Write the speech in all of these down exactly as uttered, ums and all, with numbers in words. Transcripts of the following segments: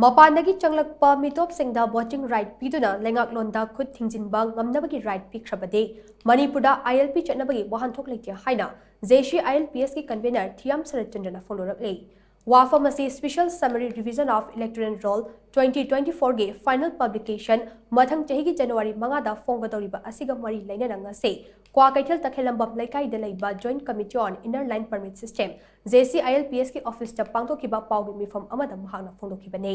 ꯃꯄꯥꯟꯗꯒꯤ ꯆꯪꯂꯛꯄ ꯃꯤꯇꯣꯞꯁꯤꯡꯗ voting right ꯄꯤꯗꯨꯅ ꯂꯩꯉꯥꯛꯂꯣꯟꯗ ꯈꯨꯠ ꯊꯤꯡꯖꯤꯟꯕ ꯉꯝꯅꯕꯒꯤ ꯔꯥꯏꯠ ꯄꯤꯈ꯭ꯔꯕꯗꯤ ꯃꯅꯤꯄꯨꯔꯗ ꯑꯥꯏ ꯑꯦꯜ ꯄꯤ ꯆꯠꯅꯕꯒꯤ ꯋꯥꯍꯟꯊꯣꯛ ꯂꯩꯇꯦ ꯍꯥꯏꯅ J C I L P ꯑꯦꯁꯀꯤ convener ꯊꯤꯌꯥꯝ ꯁꯔꯠꯆꯟꯗ꯭ꯔꯅ ꯐꯣꯡꯗꯣꯔꯛꯂꯤ꯫ ꯋꯥꯐꯝ ꯑꯁꯤ Special Summary Revision of Electoral Roll twenty twenty-fourꯒꯤ final publication ꯃꯊꯪ ꯆꯍꯤꯒꯤ ꯖꯅꯋꯥꯔꯤ ꯃꯉꯥꯗ ꯐꯣꯡꯒꯗꯧꯔꯤꯕ ꯑꯁꯤꯒ ꯃꯔꯤ ꯂꯩꯅꯅ ꯉꯁꯤ ꯀ꯭ꯋꯥꯀꯩꯊꯦꯜ ꯇꯈꯦꯜꯂꯝꯕꯝ ꯂꯩꯀꯥꯏꯗ ꯂꯩꯕ Joint Committee on Inner Line Permit System, J C I L P ꯑꯦꯁꯀꯤ ꯑꯣꯐꯤꯁꯇ ꯄꯥꯡꯊꯣꯛꯈꯤꯕ ꯄꯥꯎꯒꯤ ꯃꯤꯐꯝ ꯑꯃꯗ ꯃꯍꯥꯛꯅ ꯐꯣꯡꯗꯣꯛꯈꯤꯕꯅꯤ꯫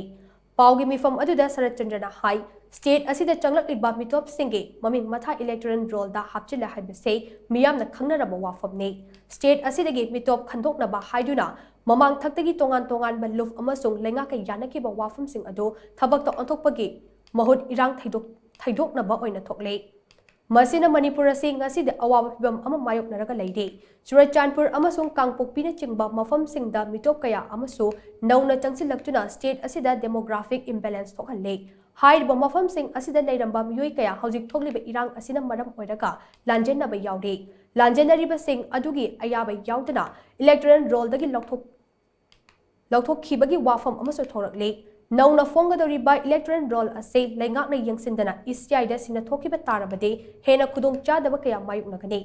ꯄꯥꯎꯒꯤ ꯃꯤꯐꯝ ꯑꯗꯨꯗ ꯁꯔꯠꯆꯟꯗ꯭ꯔꯅ ꯍꯥꯏ, ꯁ꯭ꯇꯦꯠ ꯑꯁꯤꯗ ꯆꯪꯂꯛꯂꯤꯕ ꯃꯤꯇꯣꯞꯁꯤꯡꯒꯤ ꯃꯃꯤꯡ ꯃꯊꯥ ꯏꯂꯦꯛꯇꯣꯔꯦꯜ ꯔꯣꯜꯗ ꯍꯥꯞꯆꯤꯜꯂꯦ ꯍꯥꯏꯕꯁꯤ ꯃꯤꯌꯥꯝꯅ ꯈꯪꯅꯔꯕ ꯋꯥꯐꯝꯅꯤ꯫ ꯁ꯭ꯇꯦꯠ ꯑꯁꯤꯗꯒꯤ ꯃꯤꯇꯣꯞ ꯈꯟꯗꯣꯛꯅꯕ ꯍꯥꯏꯗꯨꯅ ꯃꯃꯥꯡ ꯊꯛꯇꯒꯤ ꯇꯣꯉꯥꯟ ꯇꯣꯉꯥꯟꯕ ꯂꯨꯞ ꯑꯃꯁꯨꯡ ꯂꯩꯉꯥꯛꯀ ꯌꯥꯅꯈꯤꯕ ꯋꯥꯐꯝꯁꯤꯡ ꯑꯗꯨ ꯊꯕꯛꯇ ꯑꯣꯟꯊꯣꯛꯄꯒꯤ ꯃꯍꯨꯠ ꯏꯔꯥꯡ ꯊꯩꯗꯣꯛ-, ꯊꯩꯗꯣꯛꯅꯕ ꯑꯣꯏꯅ ꯊꯣꯛꯂꯦ꯫ ꯃꯁꯤꯅ ꯃꯅꯤꯄꯨꯔ ꯑꯁꯤ ꯉꯁꯤꯗꯤ ꯑꯋꯥꯕ ꯐꯤꯚꯝ ꯑꯃ ꯃꯥꯌꯣꯛꯅꯔꯒ ꯂꯩꯔꯤ꯫ ꯆꯨꯔꯆꯥꯟꯄꯨꯔ ꯑꯃꯁꯨꯡ ꯀꯥꯡꯄꯣꯛꯄꯤꯅꯆꯤꯡꯕ ꯃꯐꯝꯁꯤꯡꯗ ꯃꯤꯇꯣꯞ ꯀꯌꯥ ꯑꯃꯁꯨ ꯅꯧꯅ ꯆꯪꯁꯤꯜꯂꯛꯇꯨꯅ ꯁ꯭ꯇꯦꯠ ꯑꯁꯤꯗ demographic imbalance ꯊꯣꯛꯍꯜꯂꯦ꯫ ꯍꯥꯏꯔꯤꯕ ꯃꯐꯝꯁꯤꯡ ꯑꯁꯤꯗ ꯂꯩꯔꯝꯕ ꯃꯤꯑꯣꯏ ꯀꯌꯥ ꯍꯧꯖꯤꯛ ꯊꯣꯛꯂꯤꯕ ꯏꯔꯥꯡ ꯑꯁꯤꯅ ꯃꯔꯝ ꯑꯣꯏꯔꯒ ꯂꯥꯟꯖꯦꯟꯅꯕ ꯌꯥꯎꯔꯤ꯫ ꯂꯥꯟꯖꯦꯟꯅꯔꯤꯕꯁꯤꯡ ꯑꯗꯨꯒꯤ ꯑꯌꯥꯕ ꯌꯥꯎꯗꯅ ꯏꯂꯦꯛꯇꯣꯔꯦꯜ ꯔꯣꯜꯗꯒꯤ ꯂꯧꯊꯣꯛ-, ꯂꯧꯊꯣꯛꯈꯤꯕꯒꯤ ꯋꯥꯐꯝ ꯑꯃꯁꯨ ꯊꯣꯔꯛꯂꯤ꯫ ꯅꯧꯅ ꯐꯣꯡꯒꯗꯧꯔꯤꯕ ꯏꯂꯦꯛꯇꯣꯔꯦꯜ ꯔꯣꯜ ꯑꯁꯤ ꯂꯩꯉꯥꯛꯅ ꯌꯦꯡꯁꯤꯟꯗꯅ ꯏ ꯁꯤ ꯑꯥꯏꯗ ꯁꯤꯟꯅꯊꯣꯛꯈꯤꯕ ꯇꯥꯔꯕꯗꯤ ꯍꯦꯟꯅ ꯈꯨꯗꯣꯡꯆꯥꯗꯕ ꯀꯌꯥ ꯃꯥꯌꯣꯛꯅꯒꯅꯤ꯫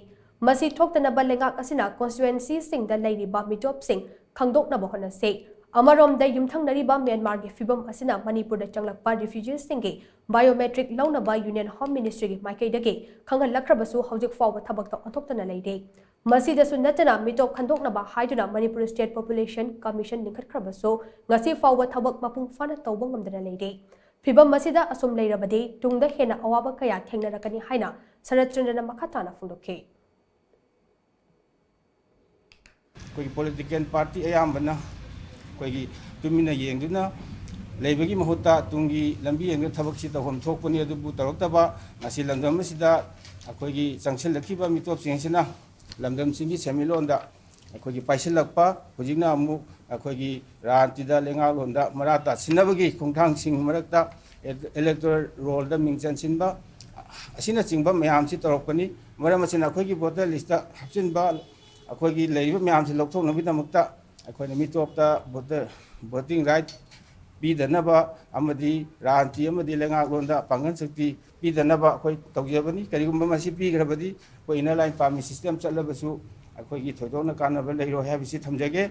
ꯃꯁꯤ ꯊꯣꯛꯇꯅꯕ ꯂꯩꯉꯥꯛ ꯑꯁꯤꯅ ꯀꯣꯟꯁꯇꯤꯇ꯭ꯋꯦꯟꯁꯤꯁꯤꯡꯗ ꯂꯩꯔꯤꯕ ꯃꯤꯇꯣꯞꯁꯤꯡ ꯈꯪꯗꯣꯛꯅꯕ ꯍꯣꯠꯅꯁꯤ꯫ ꯑꯃꯔꯣꯝꯗ ꯌꯨꯝꯊꯪꯅꯔꯤꯕ ꯃ꯭ꯌꯥꯟꯃꯥꯔꯒꯤ ꯐꯤꯚꯝ ꯑꯁꯤꯅ ꯃꯅꯤꯄꯨꯔꯗ ꯆꯪꯂꯛꯄ ꯔꯤꯐ꯭ꯌꯨꯖꯤꯁꯤꯡꯒꯤ ꯕꯥꯏꯑꯣꯃꯦꯇ꯭ꯔꯤꯛ ꯂꯧꯅꯕ ꯌꯨꯅꯤꯌꯟ ꯍꯣꯝ ꯃꯤꯅꯤꯁꯇ꯭ꯔꯤꯒꯤ ꯃꯥꯏꯀꯩꯗꯒꯤ ꯈꯪꯍꯜꯂꯛꯈ꯭ꯔꯕꯁꯨ ꯍꯧꯖꯤꯛ ꯐꯥꯎꯕ ꯊꯕꯛꯇ ꯑꯣꯟꯊꯣꯛꯇꯅ ꯂꯩꯔꯤ꯫ ꯃꯁꯤꯗꯁꯨ ꯅꯠꯇꯅ ꯃꯤꯇꯣꯞ ꯈꯟꯗꯣꯛꯅꯕ ꯍꯥꯏꯗꯨꯅ ꯃꯅꯤꯄꯨꯔ ꯁ꯭ꯇꯦꯠ ꯄꯣꯄꯨꯂꯦꯁꯟ ꯀꯃꯤꯁꯟ ꯂꯤꯡꯈꯠꯈ꯭ꯔꯕꯁꯨ ꯉꯁꯤ ꯐꯥꯎꯕ ꯊꯕꯛ ꯃꯄꯨꯡ ꯐꯥꯅ ꯇꯧꯕ ꯉꯝꯗꯅ ꯂꯩꯔꯤ꯫ ꯐꯤꯚꯝ ꯑꯁꯤꯗ ꯑꯁꯨꯝ ꯂꯩꯔꯕꯗꯤ ꯇꯨꯡꯗ ꯍꯦꯟꯅ ꯑꯋꯥꯕ ꯀꯌꯥ ꯊꯦꯡꯅꯔꯛꯀꯅꯤ ꯍꯥꯏꯅ ꯁꯔꯠꯆꯟꯗ꯭ꯔꯅ ꯃꯈꯥ ꯇꯥꯅ ꯐꯣꯡꯗꯣꯛꯈꯤ꯫ ꯑꯩꯈꯣꯏꯒꯤ ꯄꯣꯂꯤꯇꯤꯀꯦꯜ ꯄꯥꯔꯇꯤ ꯑꯌꯥꯝꯕꯅ ꯑꯩꯈꯣꯏꯒꯤ ꯇꯨꯃꯤꯟꯅ ꯌꯦꯡꯗꯨꯅ ꯂꯩꯕꯒꯤ ꯃꯍꯨꯠꯇ ꯇꯨꯡꯒꯤ ꯂꯝꯕꯤ ꯌꯦꯡꯗꯨꯅ ꯊꯕꯛꯁꯤ ꯇꯧꯐꯝ ꯊꯣꯛꯄꯅꯤ꯫ ꯑꯗꯨꯕꯨ ꯇꯧꯔꯛꯇꯕ ꯉꯁꯤ ꯂꯝꯗꯝ ꯑꯁꯤꯗ ꯑꯩꯈꯣꯏꯒꯤ ꯆꯪꯁꯤꯜꯂꯛꯈꯤꯕ ꯃꯤꯇꯣꯞꯁꯤꯡ ꯑꯁꯤꯅ ꯂꯝꯗꯝꯁꯤꯡꯒꯤ ꯁꯦꯟꯃꯤꯠꯂꯣꯟꯗ ꯑꯩꯈꯣꯏꯒꯤ ꯄꯥꯏꯁꯤꯜꯂꯛꯄ, ꯍꯧꯖꯤꯛꯅ ꯑꯃꯨꯛ ꯑꯩꯈꯣꯏꯒꯤ ꯔꯥꯖꯅꯤꯇꯤꯗ, ꯂꯩꯉꯥꯛꯂꯣꯟꯗ ꯃꯔꯥ ꯇꯥꯁꯤꯟꯅꯕꯒꯤ ꯈꯣꯡꯊꯥꯡꯁꯤꯡ ꯃꯔꯛꯇ ꯏꯂꯦꯛꯇꯣꯔꯦꯜ ꯔꯣꯜꯗ ꯃꯤꯡ ꯆꯟꯁꯤꯟꯕ ꯑꯁꯤꯅꯆꯤꯡꯕ ꯃꯌꯥꯝꯁꯤ ꯇꯧꯔꯛꯄꯅꯤ꯫ ꯃꯔꯝ ꯑꯁꯤꯅ ꯑꯩꯈꯣꯏꯒꯤ ꯚꯣꯇꯔ ꯂꯤꯁꯇ ꯍꯥꯞꯆꯤꯟꯕ ꯑꯩꯈꯣꯏꯒꯤ ꯂꯩꯔꯤꯕ ꯃꯌꯥꯝꯁꯤ ꯂꯧꯊꯣꯛꯅꯕꯒꯤꯗꯃꯛꯇ ꯑꯩꯈꯣꯏꯅ ꯃꯤꯇꯣꯞꯇ ꯚꯣꯇꯔ, ꯚꯣꯇꯤꯡ ꯔꯥꯏꯠ ꯄꯤꯗꯅꯕ ꯑꯃꯗꯤ ꯔꯥꯖꯅꯤꯇꯤ ꯑꯃꯗꯤ ꯂꯩꯉꯥꯛꯂꯣꯟꯗ ꯄꯥꯡꯒꯜ ꯁꯛꯇꯤ ꯄꯤꯗꯅꯕ ꯑꯩꯈꯣꯏ ꯇꯧꯖꯕꯅꯤ꯫ ꯀꯔꯤꯒꯨꯝꯕ ꯃꯁꯤ ꯄꯤꯈ꯭ꯔꯕꯗꯤ ꯑꯩꯈꯣꯏ inner line permit system ꯆꯠꯂꯕꯁꯨ ꯑꯩꯈꯣꯏꯒꯤ ꯊꯣꯏꯗꯣꯛꯅ ꯀꯥꯟꯅꯕ ꯂꯩꯔꯣꯏ ꯍꯥꯏꯕꯁꯤ ꯊꯝꯖꯒꯦ꯫